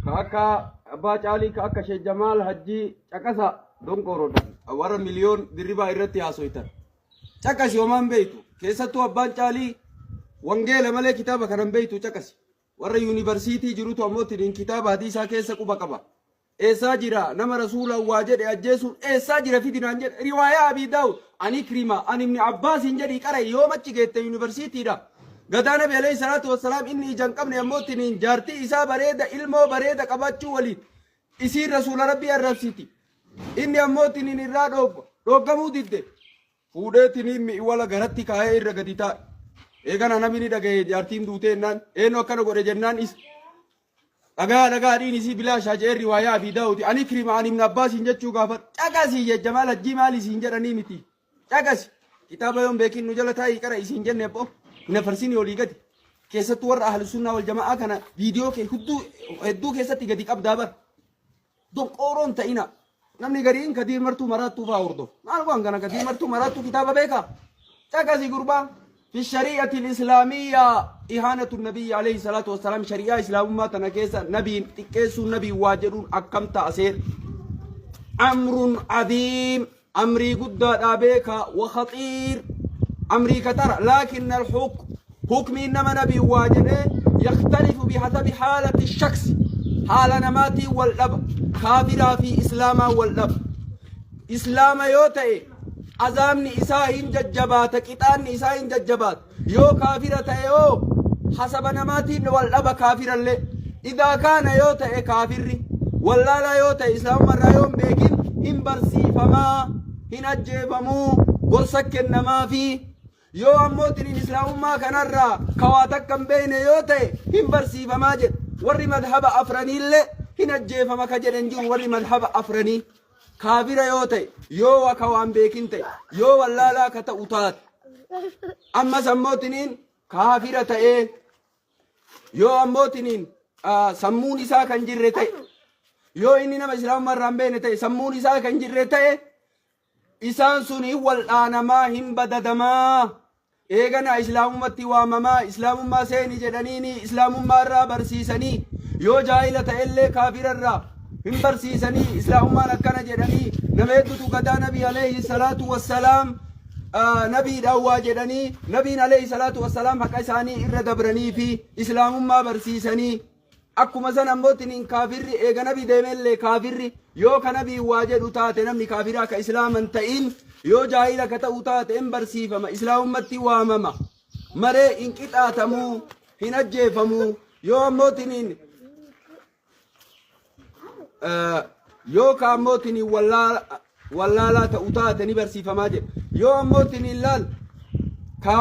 Ka akka Abbaa Caalii, ka akka Sheekh Jamaal Hajjii caqasa donqooroodha. Warra miliyoon dirribaa irratti haasoytan. Caqasi homaan beeytu. Keessattuu Abbaan Caalii wangeela malee kitaaba kana hin beeytu caqasi. Warra yuunivarsiitii jirutu ammoo tiniin kitaaba hadiisaa keessa quba qaba. Eessaa jira nama rasuulaan waa jedhe ajjeesuun eessaa jira fidi naan jedhe riwaayaa Abii Daawud an Ikrima an Ibni Abbaasiin jedhii qara'i yoom achi geette yuunivarsiitiidha. Gadaa Nabi alayhi salaatu wassalaam inni ija hin qabne ammoo tiniin jaartii isaa bareeda ilmoo bareeda qabaachuu waliin isiin rasuula rabbii arrabsiti. Inni ammoo tiniin irraa dhoogga dhooggamuu didde. Fuudhee tiniin mi'iwala garatti kaayee irra gadi taa'e. Eegana namni ni dhagaye jaartiin duutee jennaan eenyu akkana godhe jennaan is Dhagaa dhagaa dhiin isii bilaashaa je'ee riwaayaa Abii Daawudi ani Ikrima an Ibn Abbaasiin jechuu gaafadhu. Caqasi je Jamaal Hajjii maali isiin jedhanii miti. Caqasi. Kitaaba yoon beekin nu jala taa'ii qara isiin jenne abbo. Hin afarsinii olii gadi. Keessattuu warra ahlu sunnaa wal jama'aa kana viidiyoo kee hedduu keessatti gadi qabdaa bar. Donqooroon ta'ina. Namni gariin kadiir martuu maraattuu fa'aa hordofu. Maal waan kana kadiir martuu maraattuu kitaaba beekaa? Caqasi gurbaa. Fi shari'ati islaamiyyaa ihaanatu nabiyyi alayhi salaatu wassalaam shari'aa islaamummaa tana keessa nabiin xiqqeessuun nabiin waa jedhuun akkam ta'a seera. Amrun adiim amrii guddaadhaa beekaa wa khaxiir amrii katara laakinna alhukm hukmiin nama nabiin waa jedhee yaktalifu bihasabi haalati shaksi haala namaatiin wal dhaba kaafiraa fi islaamaa wal dhaba islaama yoo ta'e azaabni isaa hin jajjabaata qixaanni isaa hin jajjabaata Yoo kaafira ta'e hoo hasaba namaatiin wal dhaba kaafirallee. Idaa kaana yoo ta'e kaafirri wallaalaa yoo ta'e islaamummaa irraa yoo hin beekin hin barsiifamaa hin ajjeefamuu gorsa kennamaafi yoo ammoo tiniin islaamummaa kanarraa kawaa takka hin beekne yoo ta'e hin barsiifamaa jedhe warri madhaba afraniillee hin ajjeefama ka jedhan jiru warri madhaba afranii. Kaafira yoo ta'e, yoo wa ka waan beekin ta'e, yoo wallaalaa ka ta'u taate, ammas ammoo tiniin kaafira ta'ee, yoo ammoo tiniin sammuun isaa kan jirre ta'e, yoo inni nama islaamummaa irraa hin beekne ta'e, sammuun isaa kan jirre ta'e, isaan sun hin waldhaanamaa, hin badadamaa. Eeganaa islaamumatti waamamaa, islaamummaa seeni jedhaniini islaamummaa irraa barsiisanii, yoo jaahila ta'ellee kaafira irraa hin barsiisanii, islaamummaan akkana jedhanii, nama hedduutu gadaa nabii alayhi salaatu wassalaam nabiidhaan waa jedhanii, nabiin alayhi salaatu wassalaam haqa isaanii irra dabranii fi islaamummaa barsiisanii. Akkuma san ammoo tiniin kaafirri eega nabi deemellee kaafirri yoo ka nabiin waa jedhu taate namni kaafiraa ka islaaman ta'in yoo jaahila ka ta'u taate hin barsiifama islaamummatti waamama maree hin qixaatamuu hin ajjeefamuu yoo ammoo tiniin yoo ka ammoo tiniin wallaalaa ta'u taate ni barsiifamaa jedha yoo ammoo tiniin laal ka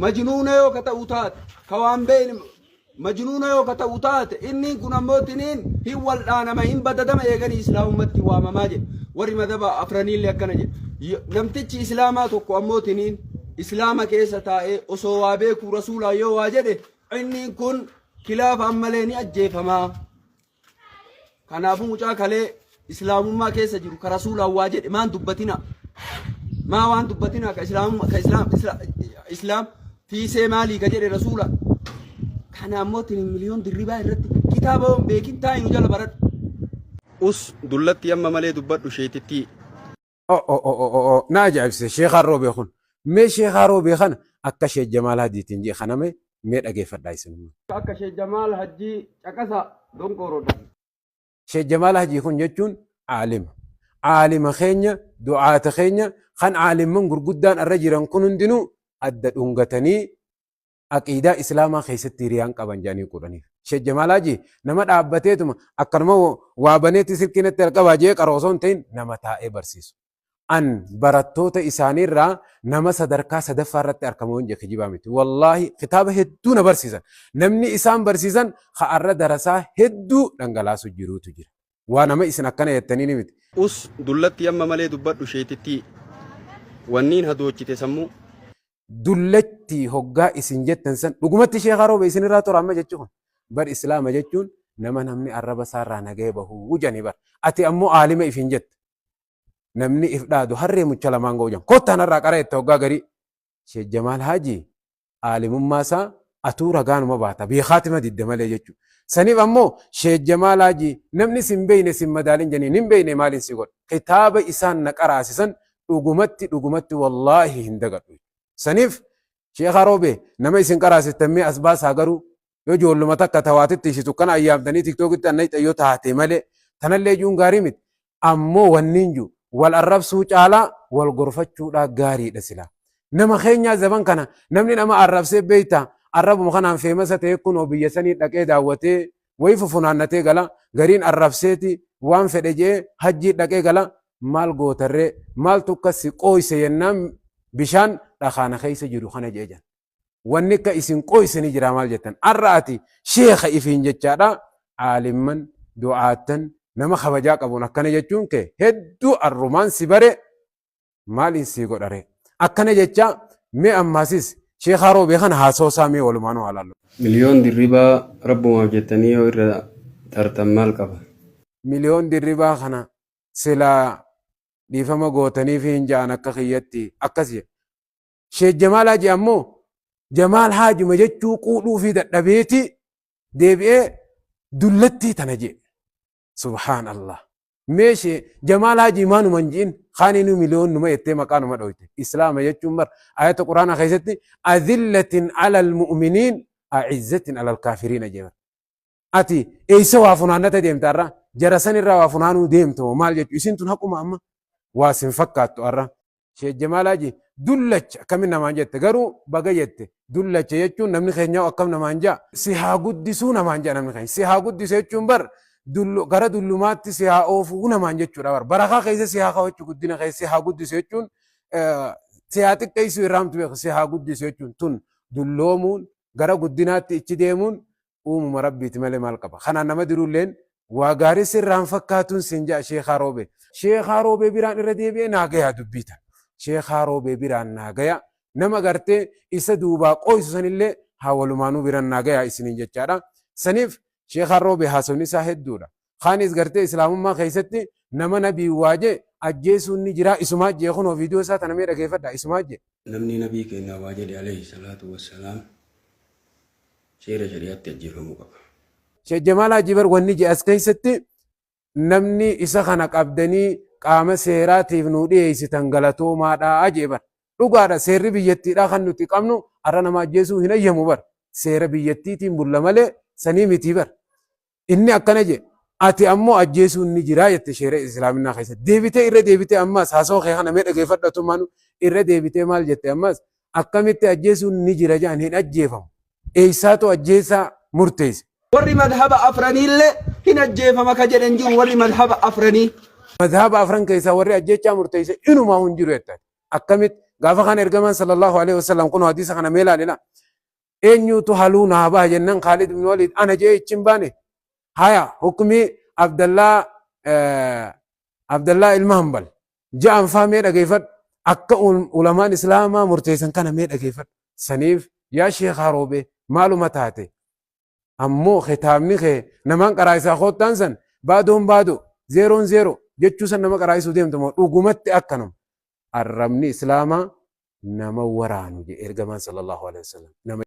majnuuna yoo ka ta'u taate ka waan beeyne majnuuna yoo ka ta'u taate inniin kun ammoo tiniin hin waldhaanama hin badadama eeganii islaamummatti waamamaa jedhe warri madhaba afraniillee akkana jedhe namtichi islaamaa tokko ammoo tiniin islaama keessa taa'ee osoo waa beekuu rasuulaa yoo waa jedhe inniin kun kilaafa ammalee ni ajjeefamaa Kanaafuu mucaa kalee islaamummaa keessa jiru ka rasuulaan waa jedhe maan dubbatina. Maa waan dubbatina ka islaamummaa ka islaam islaam fiisee maalii ka jedhe rasuula. Kana ammoo tini miliyoon dirribaa irratti kitaaba yoon beekin taa'i nu jala baradhu. Us dullatti amma malee dubbadhu sheetittii. O na ajaa'ibsiise sheekaa roobee kun. Mee sheekaa roobee kana akka sheek Jamaal Hadiitiin jee kana mee mee dhageeffadhaa isinummaa. Akka sheek Jamaal Hajjii caqasa donqooroodha. Sheek Jamaal Hajii kun jechuun aalima. Aalima keenya du'aata keenya kan aalimman gurguddaan arra jiran kun hundinuu adda dhungatanii aqiidaa islaamaa keessatti hiriyaan qaban jedhanii qudhaniif. Sheek Jamaal Hajii nama dhaabbateetuma akkanuma waa baneetti silkii natti alqabaa jee qaroo osoo hin ta'in nama taa'ee barsiisu. An barattoota isaaniirraa nama sadarkaa sadaffaa irratti arkamu hin jee kijibaa miti. Wallaahi kitaaba hedduu na barsiisan. Namni isaan barsiisan ka'arra darasaa hedduu dhangalaasu jiruutu jira. Waa nama isin akkana jettanii ni miti. Us dullatti amma malee dubbadhu sheetittii wanniin hadoochite sammuu. Dullatti hoggaa isin jettan san dhugumatti sheekaa roobe isinirraa tura amma jechi kun. Bar islaama jechuun nama namni arraba isaarraa nagaya bahuu jedhanii bar. Ati ammoo aalima ifin jetta. Namni if dhaadu harree mucha lamaan ga'u jedhan. Kottaa narraa qara jetta hoggaa garii. Sheek Jamaal Haajii aalimummaa isaa atuu ragaanuma baata. Beekaatima didde malee jechuudha. Saniif ammoo Sheek Jamaal Haajii namni sin beeyne sin madaalin janiin hin beeyne maaliin si godha. Kitaaba isaan na qaraasisan dhugumatti dhugumatti wallaahi hin dagadhu. Saniif Sheekh Roobee nama isin qaraasiftan mee as baasaa, garuu yoo ijoolluma takka tawaatitti ishitu kana ayyaamtanii TikTokitti annayxa yoo taate malee tanallee ijuun gaarii miti. Ammoo wanniin jiru wal arrabsuu caalaa wal gorfachuudhaa gaariidha silaa. Nama keenyaa zaban kana namni nama arrabsee beeyta, arrabuma kanaan famous ta'e kunoo biyya sanii dhaqee daawwatee wayii fufunaannatee gala. Gariin arrabseeti waan fedhe jee hajjii dhaqee gala. Maal gootarree, maaltu akkas si qooyse yennaan, bishaan dhakaana keessa jiru kana jee jan. Wanni akka isin qooyse ni jira. Maal jettan arra ati sheeka ifiin jechaadha, aalimman du'aattan nama kabajaa qabuun akkana jechuun kee hedduu arrumaan si bare. Maaliin sii godhare akkana jecha? Mee ammaasis Sheekaa Roobee kana haasoo mee walumaanuu haa laallu. Miliyoon Dirribaa rabbumaaf jettanii yoo irra tartan maal qaba? Miliyoon Dirribaa kana silaa dhiifama gootanii fi hin ja'an akka kiyyatti akkas jedhe. Sheek Jamaal Haji ammoo Jamaal Haajuma jechuu quudhuu fi dadhabeeti deebi'ee dullattii tana jedhe. Subhaan Allah. Meeshee Jamaal Haji maanuma hin ji'in, kaaninu miliyoon numa jettee maqaa numa dhoyte. Islaama jechuun bar ayata Quraanaa keessatti أذلة على المؤمنين أعزة على الكافرين jee. Ati eessa waa funaannata deemta arra? Jara san irraa waa funaanuu deemta moo maal jechuu? Isin tun haquma amma waa sin fakkaattu arra. Sheek Jamaal Haji dullacha akkamin namaan jette? Garuu baga jette. Dullacha jechuun namni keenya akkam namaan jaa? Si haa guddisuu namaan jaa namni keenya. Si haa guddisu jechuun bar gara dullumaatti si haa oofuu namaan jechuudha bar. Barakaa keessa si haa kaawwachu, guddina keessa si haa guddisu jechuun si haa xiqqeessuu irraa hamtu beeku. Si haa guddisu jechuun tun dulloomuun gara guddinaatti ichi deemuun uumuma rabbiiti malee maal qaba. Kanaan nama diruulleen waa gaarii sirraan fakkaatuun siin ja'a Sheekaa Roobee. Sheekaa Roobee biraan irra deebi'ee naa gayaa dubbii tan. Sheekaa Roobee biraan naa gaya. Nama gartee isa duubaa qooysu sanillee haa walumaanuu biraan naa gayaa isiniin jechaadha. Saniif Sheekaa Roobee haasawni isaa hedduudha. Kaanis gartee islaamummaa keessatti nama nabii waajee ajjeesuun ni jira, isumaa jee. Kunoo viidiyoo isaa tana mee dhageeffadha, isumaa jee. Namni nabii keenya waa jedhe عليه الصلاة والسلام seera shari'aatti ajjeefamuu qaba. Sheekh Jamaal Haji bar wanni je as keessatti namni isa kana qabdanii qaama seeraatiif nuu dhiyeessitan galatoomaadha jee bar. Dhugaadha, seerri biyyattiidhaa kan nuti qabnu har'a nama ajjeesuu hin ayyamu bar. Seera biyyattiitiin bulla malee sanii mitii bar. Inni akkana je, ati ammoo ajjeesuun ni jira jette seera islaaminaa keessatti. Deebitee irra deebitee ammas haasawaa kee kana mee dhageeffadhatu maanu irra deebitee maal jette ammas? Akkamitti ajjeesuun ni jira jedhan hin ajjeefamu? Eessaatu ajjeesaa murteesse? Warri madhaba afraniillee hin ajjeefama ka jedhan jiru, warri madhaba afranii. Madhaba afran keessaa warri ajjeechaa murteesse inumaa hin jiru jettan. Akkamitti gaafa kana ergamaan صلى الله عليه وسلم kun hadiisa kana mee ilaalina. Eenyutu haluu naa baha jennaan Khaalid ibn Walid ana jee ichi hin baane. Haya, hukumii Abdallaa ilma Hambal ja'an faa mee dhageeffadhu, akka ulamaan islaamaa murteessan kana mee dhageeffadhu. Saniif yaa Sheekh Roobee maaluma taate? Ammoo kitaabni kee namaan qaraa isaa koottaan san baadoon baadoo zeeroon zeeroo jechuu san nama qaraa isuu deemtu moo dhugumatti akkanuma? Arrabni islaamaa nama waraanu jedhe ergamaan صلى الله عليه وسلم. Nama